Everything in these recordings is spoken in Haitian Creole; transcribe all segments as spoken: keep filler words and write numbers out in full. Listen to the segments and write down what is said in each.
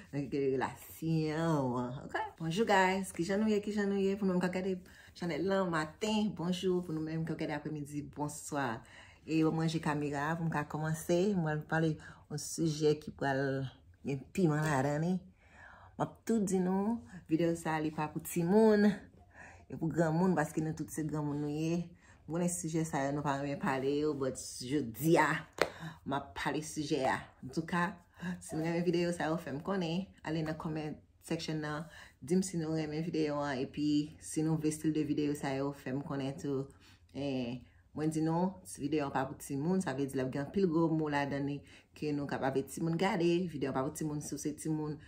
Nan ki relasyon an, ok? Bonjou, guys. Kijan nou ye? Kijan nou ye? Pou nou menm k ap gade chanèl lan maten, bonjou. Pou nou menm k ap gade apremidi, bonswa. E ban m ranje kamera a pou m ka kòmanse. Mwen pral pale yon sijè ki pral gen piman ladan li. M ap tou di nou, videyo sa a, li pa pou timoun. E pou granmoun, paske nou tout se granmoun nou ye. M konnen sijè sa yo nou pa renmen pale yo, but jodi a, m ap pale sijè a. Antouka, si nou renmen videyo sa yo, fè m konnen. Ale nan comment section nan, di m si nou renmen videyo an, epi si nou vle stil de videyo sa yo, fè m konnen tou. E, mwen di nou, videyo an pa pou timoun, sa vle di l ap gen anpil gwo mo ladan li ke nou kapab timoun gade. Videyo an pa pou timoun, si w se timoun,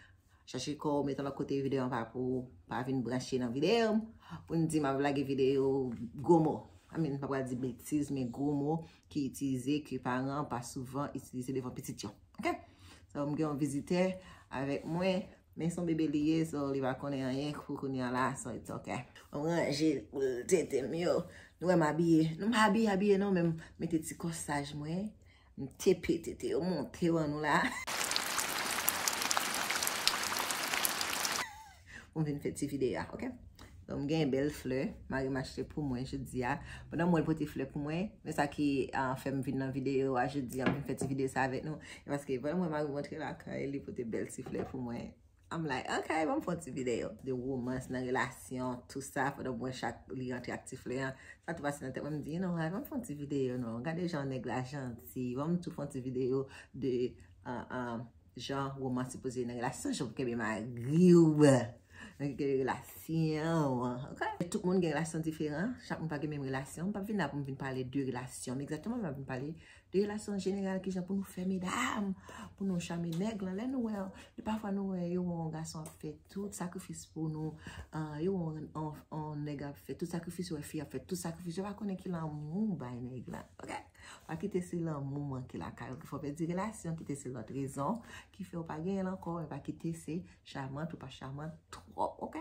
chache kò w, mete lòt kote, videyo an pa pou, pa vin branche nan videyo m. Pou n di m ap lage videyo gwo mo. I mean, m pa pral di betiz, men gwo mo ki itilize, ke paran pa souvan itilize devan pitit yo. Ok? So, m gen yon vizitè avèk mwen, men se yon bebe li ye, so li pa konnen anyen pou kounye a la, so it's ok. M ranje pou l tete m yo. Nou wè m abiye. Nou m abiye, abiye non, men m mete ti kòsaj mwen. M tepe tete yo monte ban nou la. Pou m vin fè ti videyo a, ok? Donk, m gen bèl flè, mari m achte pou mwen jodi a. Pandan m wè l pote flè pou mwen, men sa ki ah, fè m vin nan videyo a jodi a, m vin fè ti videyo sa avèk nou. E paske, pandan m wè mari m antre lakay, li pote bèl ti flè pou mwen. I'm like, ok, ban m fè yon ti videyo de romans nan relasyon, tou sa, pandan m wè chak li rantre ak ti flè an. Sa tou pase nan tèt mwen, m di, you know what, ban m fè yon ti videyo non. Gade jan nèg la janti, ban m tou fè yon ti videyo de ah, ah, jan romans sipoze nan relasyon, jan pou kenbe mari w. Nan kenbe relasyon, ok? Tout moun gen relasyon diferan, chak moun pa gen menm relasyon. M p ap vin la pou m vin pale de relasyon, men egzakteman m ap vin pale de relasyon an jeneral, kijan pou nou fè medam, pou nou chame nèg lan. Lè nou wè, pafwa nou wè yo wè yon gason ap fè tout sakrifis pou nou, ah, yo wè yon, yon, yon nèg ap fè tout sakrifis, yo wè fi ap fè tout sakrifis, yo pa konnen ki lanmou bay nèg la, ok? Pa kite se lanmou manke lakay ou ki fè w pèdi relasyon, kite se lòt rezon ki fè w pa genyen l ankò, men pa kite se chamant ou pa chamant twòp, ok?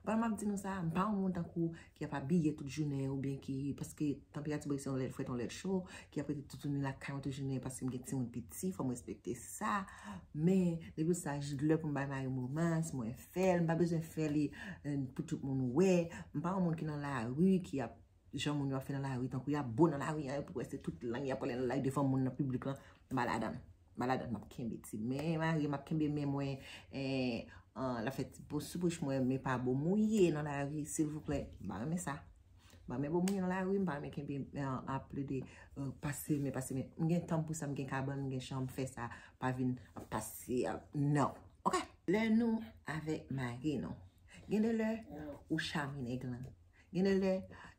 Pandan m ap di nou sa, m pa yon moun tankou ki ap abiye tout jounen oubyen ki, paske tanperati bò isi yon lè frèt yon lè cho, ki ap rete toutouni lakay mwen tout jounen paske m gen timoun piti, fò m respekte sa. Men, depi sa, lè pou m bay mari m romans, mwen fè l, m pa bezwen fè li eh, pou tout moun wè. M pa yon moun ki nan lari, ki ap jan moun yo ap fè nan lari, tankou y ap bo nan lari an, epi w wè se tout lang y ap pale nan lari devan moun nan piblik lan, m pa ladan l. M pa ladan l, m ap kenbe ti men mari, m ap kenbe men mwen, eh, ah, l ap fè ti po sou bouch mwen, men pa bo mouye nan lari, silvouplè. M pa renmen sa. M pa renmen bo mouye nan lari, m pa renmen kenbe, eh, ap plede, eh, pase men, pase men. M gen tan pou sa, m gen kabann, m gen chanm, fè sa, pa vin ap pase, ap, non. Ok? Lè nou avèk mari nou, gen de lè, ou chame nèg lan. Gen de lè,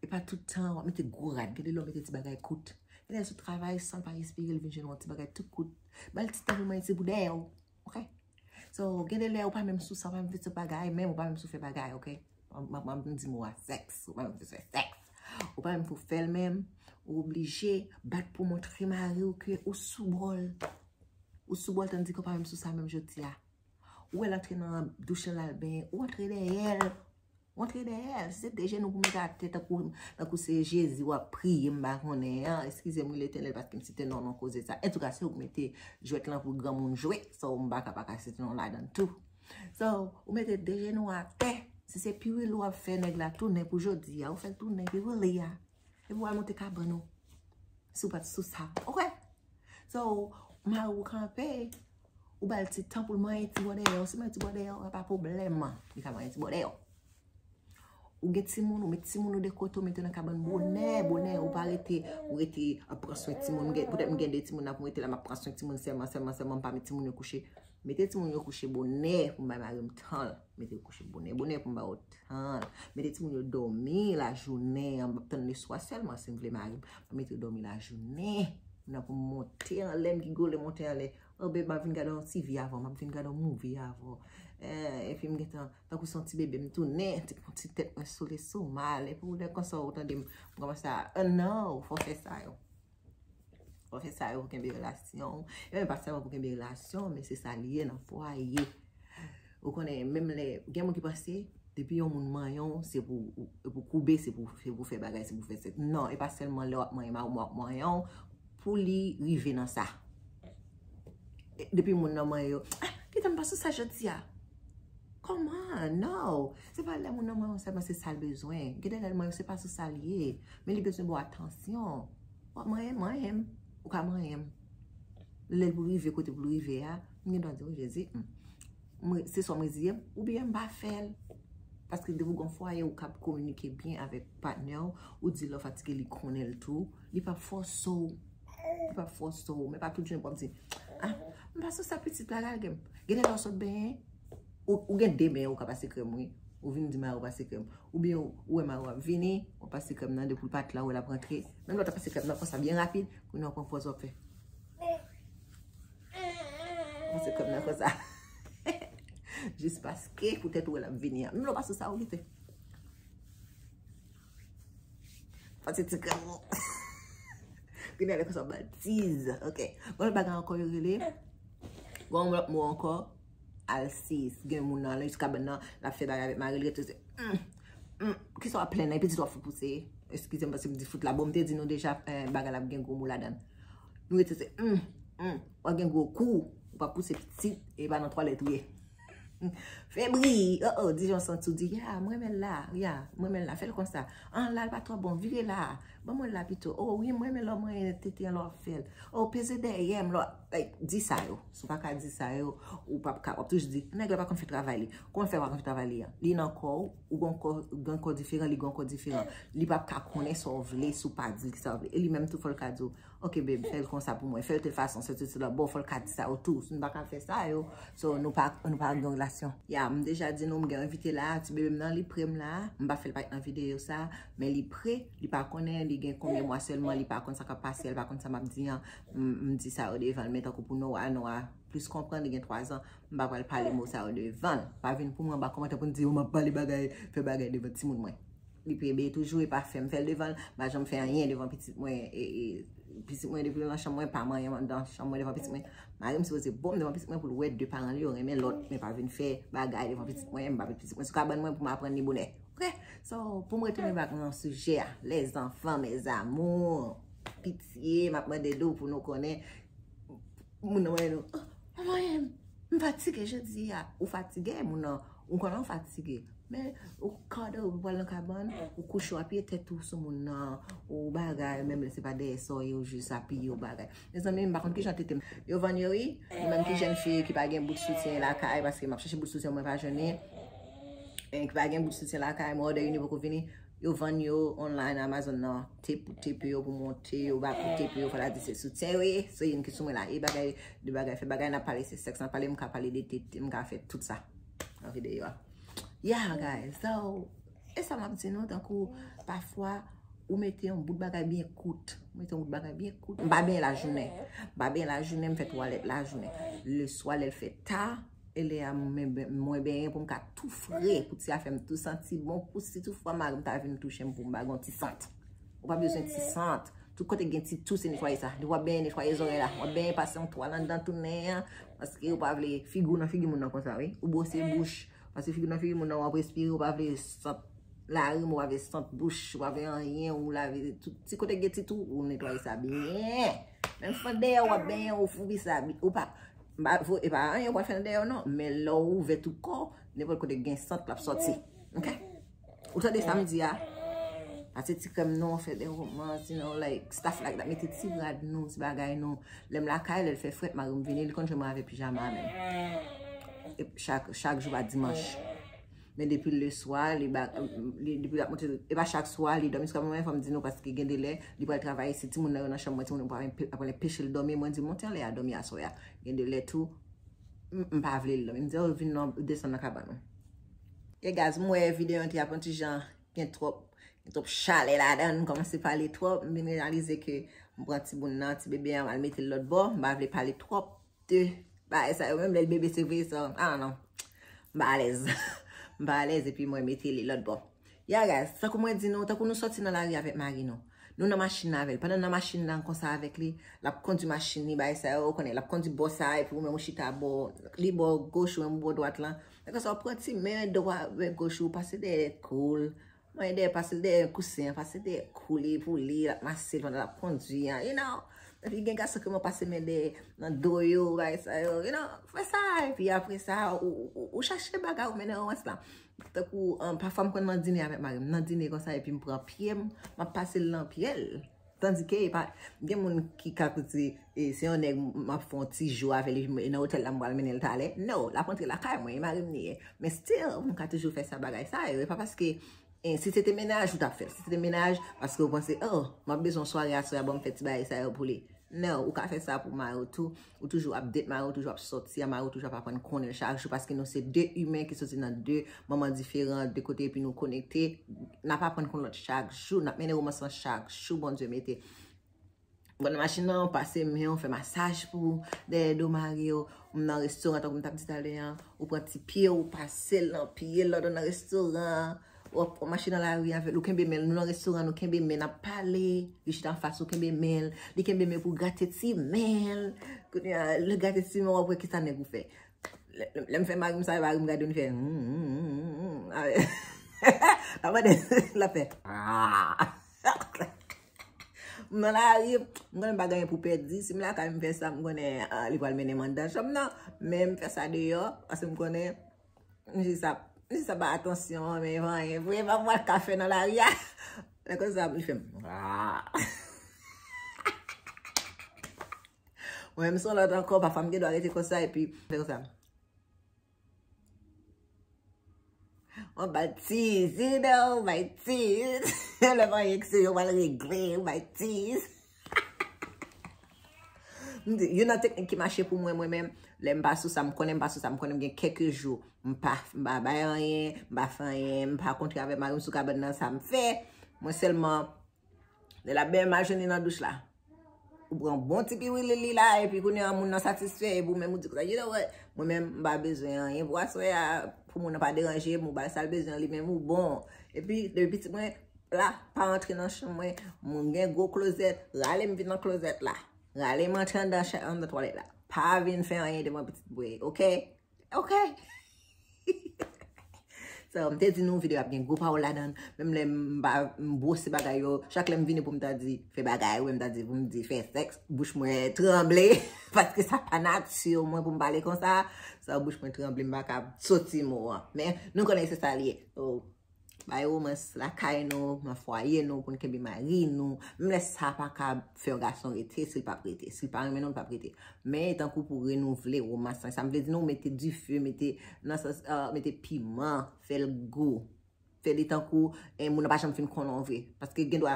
e pa tout tan w ap mete gwo rad. Gen de lè w mete ti bagay kout. Gen de lè sou travay, san l pa respire, l vin jwenn yon ti bagay tou kout. Ba l ti tan pou l manyen ti bout dèyè w. Ok? So, gen de lè, ou pa menm sou sa, ou pa menm fè ti bagay, menm ou pa menm sou fè bagay, ok? M ap, m ap di mo a, sèks. Ou pa menm fè sèks. Ou pa menm pou fè l menm, ou oblije bat pou montre mari w ke ou sou bò l. Ou sou bò l, tandike w pa menm sou sa menm jodi a. Ou wè l antre nan douch lan, l al benyen, ou antre dèyè l. Ou antre dèyè l. Si se de jenou pou mete atè tankou, tankou se Jezi w ap priye, m pa konnen an. Eskize m, wi, Letènèl, paske m site non w nan koze sa. Antouka, se ou k mete jwèt lan pou granmoun jwe. So, m pa ka pa ka site non w ladan l tou. So, ou mete de jenou atè. Si se piwil ou ap fè nèg la tounen pou jodi a, ou fè l tounen piwil li a. Epi w al monte kabann ou. Si w pa t sou sa. Ok? So, mari w kanpe, ou ba l ti tan pou l manyen ti bò dèyè w. Si l manyen ti bò dèyè w, pa pwoblèm. Li ka manyen ti bò dèyè w. Ou gen timoun, ou met timoun ou de kote, ou mete yo nan kabann bonè, bonè. Ou pa rete, ou rete ap pran swen timoun. M gen, poutèt m gen de timoun la pou m rete la, m ap pran swen timoun sèlman, sèlman, sèlman, m pa met timoun yo kouche. Mete timoun yo kouche bonè pou m bay mari m tan l. Mete yo kouche bonè, bonè pou m ba yo tan l. Mete timoun yo dòmi lajounen an, m ap tann leswa sèlman si m vle mari m. M ap mete yo dòmi lajounen. Nan pou m monte anlè, m gigole monte anlè. Oh babe, m ap vin gade yon T V avè w, m ap vin gade yon movie avè w. Eh, epi m gentan, tankou se yon ti bebe, m tounen, ti, ti tèt mwen sou li, sou mal. Epi w lè konsa, ou tande m, m kòmanse a, oh non, fò fè sa yo. Fò fè sa yo pou kenbe relasyon. E menm pa sèlman pou kenbe relasyon, men se sa li ye nan fwaye. Ou konnen, menm lè, gen moun ki panse, depi yon moun manyen w, se pou, ou, pou koube, se pou, se pou fè bagay, se pou fè sèks. Non, e pa sèlman lè w ap manyen mari w, w ap manyen w, pou li rive nan sa. E depi moun nan manyen yo, ah, Etan m pa sou sa jodi a. Kòman? No. Se pa lè moun nan manyen w sèlman se sa l bezwen. Gen de lè l manyen w se pa sou sa l ye. Men li bezwen ba w atansyon. W ap manyen, manyen m. Ou ka manyen m. Lè l pou rive kote pou l rive a, m gen dwa di w, Jezi, hmm. Mwen, se swa m reziye m, oubyen m pa fè l. Paske depi w gen fwaye, ou kab kominike byen avèk patnè w, ou di lè w fatige, li konnen l tou, li p ap fòse w. Li p ap fòse w, men pa tout jounen pou w ap di, ah, m pa sou sa pitit la, lage m. Gen lè lè w sot benyen, ou, ou gen de benyen ou ka pase krèm, wi. Ou vin di mari w pase krèm. Oubyen ou, ou wè mari w ap vini, w ap pase krèm nan, depi l pa t la, ou wè l ap rantre. Menm lè w ta pase krèm nan konsa byen rapid, kounye a w pran pòz w ap fè. Pase krèm nan konsa. Jis paske poutèt ou wè l ap vini an. Menm lè w pa sou sa, ou kite. Pase ti krèm ou. Kounye a lè konsa w batiz. Ok. Gon lòt bagay ankò yo rele. Gon lòt mo ankò. Alsis. Gen moun nan, nan kabann nan, l ap fè bagay avèk mari l, rete se, mm, mm, kisa w ap plenn nan, pitit w ap fout pouse. Eskize m paske m di fout la. Bon, m te di nou deja, eh, bagay la ap gen gwo mo ladan l. Nou rete se, mm, mm, w ap gen gwo kou, ou p ap pouse pitit, e pa nan twalèt ou ye. Fè bri, oh, oh, di jan w santi w di, ya, m renmen l la, ya, m renmen l la, fè l konsa. An, la, l pa twò bon, vire la, ban mwen l la pito. Oh, wi, m renmen lè w manyen tete an, lè w ap fè l. Oh, peze dèyè m, lè w, like, di sa yo. Si w pa ka di sa yo, ou p ap ka, w ap toujou di, nèg la pa konn fè travay li. Kòman l fè pa konn fè travay li an? Li nan kò w, ou gen kò, gen kò diferan, li gen kò diferan. Li p ap ka konnen sa w vle si w pa di l ki sa w vle. E li menm tou, fò l ka di w, ok, babe, fè l konsa pou mwen, fè l tèl fason, se tout, se la. Bon, fò l ka di sa yo tou. Si nou pa ka fè sa yo, so, nou pa, nou pa gen relasyon. Ya, m deja di nou, m gen envite la, ti bebe m nan, li pre m la. M pa fè l parèt nan videyo sa, men li pre, li pa konnen, li gen konbyen mwa sèlman, li pa konn sa k ap pase, li pa konn sa m ap di an. M, m di sa yo devan l, men tankou pou Noah, Noah plis konprann, li gen twa zan, m pa pral pale mo sa yo devan l. Pa vin pou mwen anba kòmantè pou n di, yo, m ap pale bagay, fè bagay devan timoun mwen. Li pre bebe toujou, e pa fè m fè l devan l, m pa janm fè anyen devan pitit mwen, e, e, pitit mwen depi l nan chanm mwen, pa manyen m anndan chanm mwen devan pitit mwen. Mari m sipoze bon m devan pitit mwen pou l wè de paran li yo renmen lòt, men pa vin fè bagay devan pitit mwen, m pa met pitit mwen sou kabann mwen pou m aprann li bonè. Ok? So, pou m retounen back nan sijè a, les enfants, mes amours, pitye, m ap mande nou pou nou konnen, moun nan manyen nou, oh, pa manyen m, m fatige jodi a. Ou fatige, moun nan, ou konnen w fatige. Men, ou kado, ou pral nan kabann, ou kouche, w apiye tèt ou sou moun nan, ou bagay, menm lè se pa dèyè sa w ye, ou jis apiye, ou bagay. Mezanmi, m pa konn kijan tete m. Yo vann yo, wi. Mwen menm ki jèn fi ki pa gen bout soutyen lakay, paske m ap chèche bout soutyen, mwen pa jwenn li. E ki pa gen bout soutyen lakay, mwen òdè Uni poko vini. Yo vann yo online Amazon nan, te pou te peye yo pou monte, yo ba pou te peye yo, fò ta di se soutyen yo ye. So, youn ki sou mwen la, e bagay, de bagay, fè bagay, n ap pale, se sèks n ap pale, m ka pale de tete, m ka fè tout sa nan videyo a. Yeah, guys, so, e sa m ap di nou, tankou, pafwa, ou mete yon bout bagay byen kout, ou mete yon bout bagay byen kout, m pa benyen lajounen, m pa benyen lajounen, m fè twalèt lajounen, leswa, lè l fè ta, e lè a mwen ben-, mwen benyen pou m ka tou fre, pou ti afè m tou santi bon, pou si toutfwa mari m ta vin touche m pou m ba l yon ti sant. Ou pa bezwen ti sant. Tout kote gen ti tou, se netwaye sa. Depi w ap benyen, netwaye zòrèy la. W ap benyen, pase yon twal anndan tounen an, paske ou pa vle figi w nan figi moun nan konsa, wi. Ou bwose bouch, paske figi w nan figi moun nan, w ap respire, ou pa vle sant larim, ou pa vle sant bouch, ou pa vle anyen, ou lave tout. Ti kote gen ti tou, ou netwaye sa byen. Menm fè dèyè, w ap benyen, ou foubi sa, ou pa, m pa vo-, e pa anyen ou pral fè nan dèyè w non, men lè w ouvè tout kò w, nenpòt kote gen sant l ap sòti. Ok? Ou tande sa m di a? Pase ti krèm nou, fè de romans, you know, like, stuff like that. Mete ti rad nou, ti bagay nou. Lè m lakay, lè l fè frèt, mari m vini, li konn jwenn mwen avèk pijama menm. E chak, chak jou pa dimanch. Men depi leswa, li ba, li, depi l ap monte, e pa chak swa, li dòmi sou kabann mwen, fò m di nou, paske gen de lè, li pral travay, si timoun nan yo nan chanm mwen, timoun yo pral, pral enpeche l dòmi, mwen di, monte anlè a, dòmi aswè a. Gen de lè tou, m, m pa vle l dòmi. M di, oh, vin non, desann nan kabann ou. E guys, m wè videyo an te ap yon ti jan, gen twòp, gen twòp chalè ladan l, m kòmanse pale twòp, m vin reyalize ke m pran timoun nan, ti bebe an, m al mete l lòt bò, m pa vle pale twòp de bagay sa yo, menm lè l bebe, se vre, sa, ah non, m pa alèz. M pa alèz, epi mwen mete li lòt bò. Ya, guys, tankou mwen di nou, tankou nou sòti nan lari avèk mari nou. Nou nan machin nan avè l. Pandan n nan machin nan konsa avèk li, l ap kondui machin li, bagay sa yo, ou konnen, l ap kondui bò sa, epi ou menm ou chita bò, li bò goch ou, menm ou bò dwat lan. Lè konsa, ou pran ti men dwa, men goch ou, pase dèyè kou l. Mwen dèyè, pase l dèyè kousen an, pase dèyè kou li pou li, l ap mase l pandan l ap kondui an, you know. Epi gen gason ki renmen pase men dèyè nan do yo, bagay sa yo. You know, fè sa, epi apre sa, ou, ou, ou chache bagay ou mennen romans la. Tankou, um, pafwa m konn nan dine avèk mari m. Nan dine konsa, epi m pran pye m, m ap pase l nan pye l. Tandike, e pa, gen moun ki ka koute, e, se yon nèg m ap fè yon ti jou avè li, e nan otèl la, m pral mennen l talè. No, l ap antre lakay mwen, e mari m li ye. Men still, m ka toujou fè sa bagay sa yo. E pa paske, e, si se te mennaj, ou t ap fè l. Si se te mennaj, paske ou panse, oh, m ap bezwen yon sware aswè a, ban m fè ti bagay sa yo pou li. No, ou ka fè sa pou mari w tou. Ou toujou ap date mari w, ou toujou ap sòti a mari w, ou toujou ap aprann konnen l chak jou, paske nou se de imen ki soti nan de manman diferan, de kote, epi nou konekte. N ap aprann konn lòt chak jou, n ap mennen romans lan chak jou Bondye mete. Ou pran machin nan, ou pase men w, fè masaj pou dèyè do mari w. M nan restoran, tankou m t ap di talè a, ou pran ti pye w, ou pase l nan pye l, lòt ou nan restoran, ou ap pran machin nan lari avè l, ou kenbe men l, nou nan restoran, nou kenbe men, n ap pale, li chita anfas ou, kenbe men l, li kenbe men pou gate ti men l. Kounye a, lè gate ti men w, w ap wè kisa nèg ou fè. Lè, lè, lè m fè mari m sa, mari m gade m fè, hmm, hmm, hmm, hmm, hmm. L ap mande, l ap fè, ah. M nan lari, m konnen m pa gen anyen pou pèdi. Si m lakay m fè sa, m konnen, ah, li pral mennen m anndan chanm nan. Men m fè sa deyò, paske m konnen, m jis ap, m jis ap bay atansyon, men pa anyen vre, pa pral ka fè nan lari a. Lè konsa, li fè m, ah. Mwen menm se yon lòt ankò, pafwa m gen dwa rete konsa, epi fè konsa. Mwen ba l tease, you know, ba l tease. Lè mwen ekse, yo pral regle, ba l tease. M di, youn nan teknik ki mache pou mwen, mwen menm, lè m pa sou sa, m konnen m pa sou sa, m konnen m gen kèk jou, m pa, m pa bay anyen, m pa fè anyen, m pa kontre avè mari m sou kabann nan, sa m fè. Mwen sèlman, lè l ap benyen m al jwenn li nan douch la. Ou pran bon ti piwil li la, epi kounye a moun nan satisfè, epi ou menm ou di konsa, you know what? Mwen menm, m pa bezwen anyen pou aswè a, pou moun nan pa deranje m, ou ba l sa l bezwen, li menm ou bon. Epi, depi pitit mwen la, pa antre nan chanm mwen, mwen gen gwo klozèt, rale m vin nan klozèt la. Rale m antre anndan chan-, anndan twalèt la. Pa vin fè anyen devan pitit mwen, oke? Oke? So, m te di nou, videyo ap gen gwo pawòl ladan l. Menm lè m pa, m bwose bagay yo, chak lè m vini pou m ta di, fè bagay, ou m ta di, pou m di, fè sèks, bouch mwen tranble, paske sa pa nati mwen pou m pale konsa. So, bouch mwen tranble, m pa ka soti mo an. Men, nou konnen se sa l ye. So, bay romans lakay nou, nan fwaye nou, pou n kenbe mari nou. Menm lè sa pa ka fè yon gason rete, si l p ap rete. Si l pa renmen nou, l p ap rete. Men, tankou pou renouvle romans lan. Sa m vle di nou, mete dife, mete, nan sans, ah, mete piman, fè l gou. Fè li tankou, eh, moun nan pa janm fin konnen w vre. Paske gen dwa,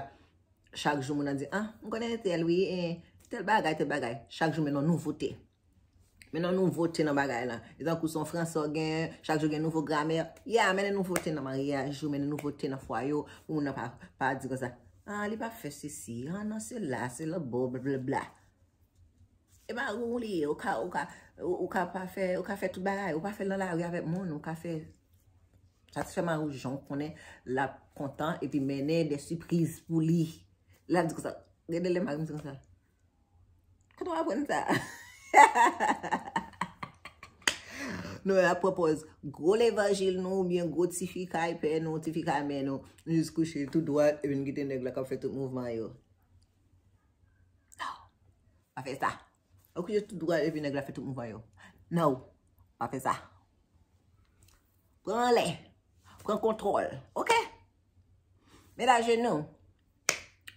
chak jou moun nan di, ah, m konnen tèl wi, eh, tèl bagay, tèl bagay. Chak jou men yon nouvote. Men yon nouvote nan bagay lan. E tankou se yon franse w genyen, chak jou gen nouvo gramè. Yeah, mennen nouvote nan maryaj yo, mennen nouvote nan fwaye yo, pou moun nan pa, pa di konsa, ah, li pa fè sesi, ah, non, se la, se la, bo, blablabla. E pa ou li ye, ou ka, ou ka, ou, ou ka pa fè, ou ka fè tout bagay, ou pa fè l nan lari avèk moun, ou ka fè, satisfè mari w jan w konnen l ap kontan, epi mennen de sipriz pou li. L ap di konsa, gade lè mari m di konsa, kote w aprann sa? Nou, l ap pran pòz gwo levanjil nou, oubyen gwo tifi kay pè nou, tifi kay mè nou, nou jis kouche tou dwat, epi n kite nèg la k ap fè tout mouvman yo. Non. Pa fè sa. Ou kouche tou dwat epi nèg la fè tout mouvman yo. No. Pa fè sa. Pran anlè. Pran kontwòl. Oke? Met ajenou.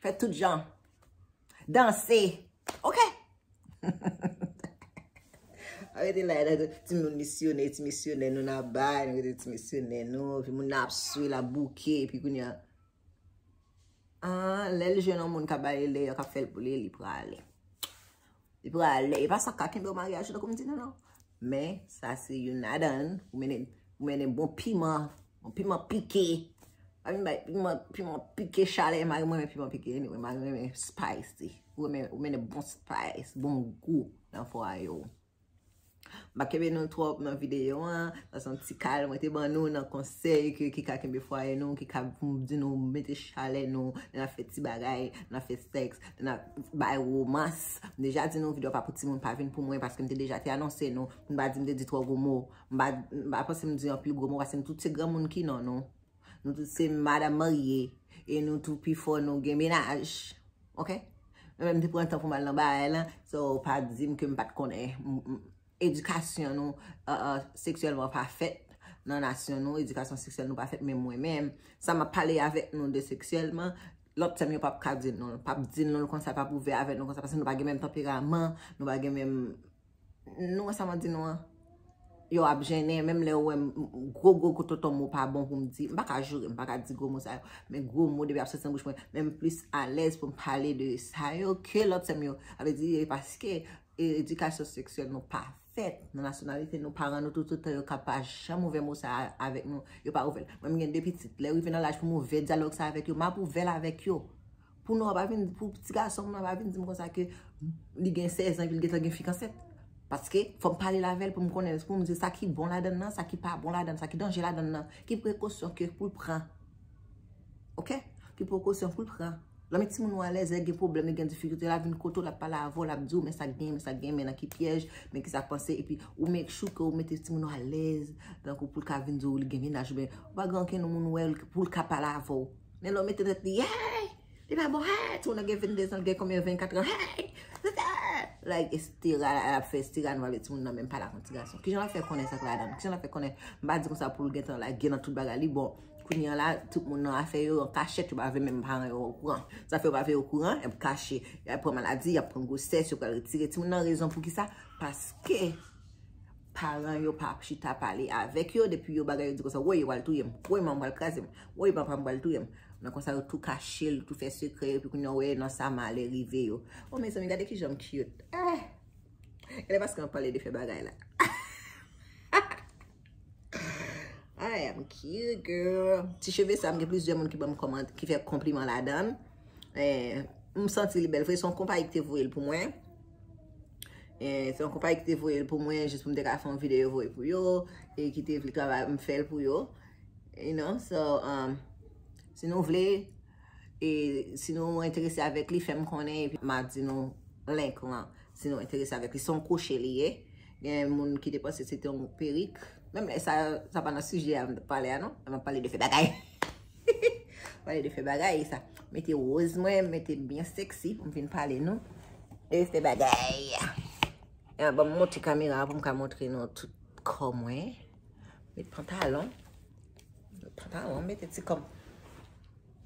Fè tout jan. Danse. Oke? Arete la, la, ti moun misyonè, ti misyonè nou nan bay, nou rete ti misyonè nou, epi moun nan ap swe, l ap bouke, epi kounye a, ah, lè l jwenn yon moun k ap ba li leyè, k ap fè l pou li, li prale. Li prale. E pa sa k ka kenbe w maryaj ou, tankou m di nou, non. Men, sa se youn ladan l. Ou mennen, ou mennen bon piman, bon piman pike. Pa vin bay piman, piman pike chalè, mari mwen renmen piman pike, anyway, mari mwen renmen spicy. Ou renmen, ou mennen bon spice, bon gou nan fwaye w. M pa kenbe nou twòp nan videyo an. Sa se yon ti kal mwen te ban nou nan konsèy ke, ki ka kenbe fwaye nou, ki ka pou m di nou mete chalè nou, lè n ap fè ti bagay, lè n ap fè sèks, lè n ap bay romans. M deja di nou videyo pa pou timoun, pa vin pou mwen, paske m te deja te anonse nou. M pa di m te di twò gwo mo. M pa, m pa panse m di anpil gwo mo, paske nou tout se granmoun ki non nou. Nou tout se madanm marye. E nou tou pifò nou gen mennaj. Oke? Mwen menm te pran tan pou m al nan bagay lan. So, pa di m ke m pa t konnen. M- m- Edikasyon nou uh, uh, seksyèlman pa fèt nan nasyon nou. Edikasyon seksyèl nou pa fèt, men mwen menm, sa m ap pale avèk nou de seksyèlman, lòt sè m yo p ap ka di nou l, p ap di nou l konsa, p ap ouvè avèk nou konsa, paske nou pa gen menm tanperaman, nou pa gen menm, nou wè sa m ap di nou an? Yo ap jennen, menm lè ou wè m, m- gwo, gwo, gwo tonton mo pa bon pou m di. M pa ka joure, m pa ka di gwo mo sa yo. Men gwo mo, depi ap soti nan bouch mwen, men m plis alèz pou m pale de sa yo ke lòt sè m yo. Sa vle di, e paske e- edikasyon seksyèl nou pa fèt nan nasyonalite nou, paran nou tout, tout tan yo ka pa janm ouvè mo sa a avèk nou, yo pa ouvè l. Mwen, m gen de pitit, lè rive nan laj pou m ouvè dyalòg sa avèk yo, m ap ouvè l avèk yo. Pou nou pa vin, pou ti gason mwen pa vin di m konsa ke li gen sèz an epi l gentan gen fi k ansent. Paske fò m pale l avè l pou m konnen, pou m di sa ki bon ladan l nan, sa ki pa bon ladan l, sa ki danje ladan l nan, ki prekosyon ke pou l pran. Oke? Ki prekosyon pou l pran. Lè men timoun ou alèz, lè gen pwoblèm, li gen difikilte, l ap vin kote w, l ap pale avè w, l ap di w men sa k gen, men sa k gen, men nan ki pyèj, men ki sa k panse, epi ou make sure ke ou mete timoun ou alèz, tankou pou l ka vin di w li gen mennaj, oubyen ou pa gen ankenn moun ou wè l pou l ka pale avè w. Men lè w mete tèt li, hey! Li pa bon, hey! Timoun nan gen venndezan, l gen konbyen, vennkat an, hey! Like, estera, l ap fè estera, nou pa vle timoun nan menm pale ak yon ti gason. Kijan l ap fè konnen sa k ladan l? Kijan l ap fè konnen? M pa di konsa pou l gentan lage nan tout bagay li, bon, kounye a la, tout moun nan afè yo an kachèt, yo pa vle menm paran yo okouran. Sa fè yo pa vle okouran, y ap kache, y ap pran maladi, y ap pran gwosès, yo pral retire timoun nan. Rezon pou ki sa? Paske paran yo pa ap chita pale avèk yo, depi yo bagay yo di konsa, woy, yo pral touye m, woy, manman m pral kraze m, woy, papa m pral touye m. Nan konsa yo tou kache l, tou fè sekrè, epi kounye a w wè nan sa malè rive yo. Oh, mezanmi, gade kijan m cute. Ah! E lè paske m ap pale de fè bagay la. I am cute, girl. Ti cheve sa, m gen plizyè moun ki ban m kòmant, ki fè konpliman ladan l. Eh, m santi li bèl vre. Se yon konpayi ki te voye l pou mwen. Eh, se yon konpayi ki te voye l pou mwen, jis pou m te ka fè yon videyo voye pou yo. E ki te vle travay, m fè l pou yo. You know, so, um, si nou vle, e si nou enterese avèk li, fè m konnen, epi m a di nou link lan. Si nou enterese avèk li, se yon kwoche li ye. Gen moun ki te panse se te yon perik. Menm lè sa, sa pa nan sijè a m t ap pale a, non. M ap pale de fè bagay. Pale de fè bagay, sa. Mete woz mwen, mete byen sexy pou m vin pale nou. E fè bagay. E ban m monte kamera pou m ka montre nou tout kò mwen. Met pantalon. Met pantalon, mete ti kò m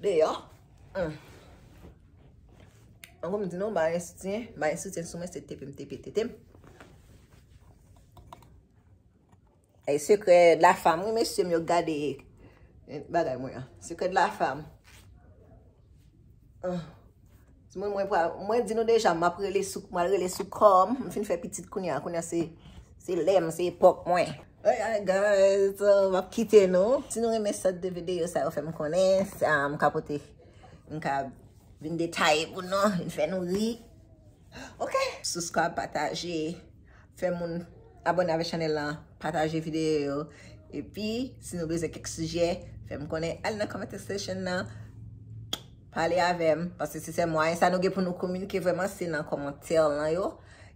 deyò. Hum. An kon m di nou, m pa gen soutyen, m pa gen soutyen sou mwen, se tepe m tepe tete m. E sekrè de la fam, wi, mesye m yo, gade bagay mwen an. Sekrè de la fam. Ah. Mwen, mwen, pral- mwen di nou deja, m ap rele sou, m al rele sou kò m. M fin fè pitit kounye a. Kounye a se, se lè m, se epòk mwen. Alright, guys, so, m ap kite nou. Si nou renmen sòt de videyo sa yo, fè m konnen. Sa, m ka pote, m ka vin detaye pou nou, vin fè nou ri. Ok? Subscribe, pataje, fè moun abòne avèk chanèl lan, pataje videyo yo. Epi, si nou bezwen kèk sijè, fè m konnen, al nan comment section nan, pale avè m, paske se sèl mwayen sa nou gen pou nou kominike vrèman, se nan kòmantè lan yo.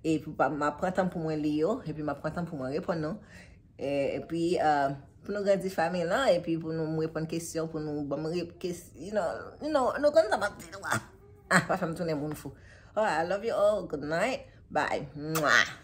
Epi, pa- m ap pran tan pou mwen li yo, epi m ap pran tan pou mwen reponn nou. E- epi, uh, pou nou grandi fanmi lan, epi pou nou reponn kesyon, pou nou ban m re- kes- you know, you know, nou konn sa m ap di nou a. Ah, pa fè m tounen moun fou. Alright, I love you all. Good night. Bye. Mwah.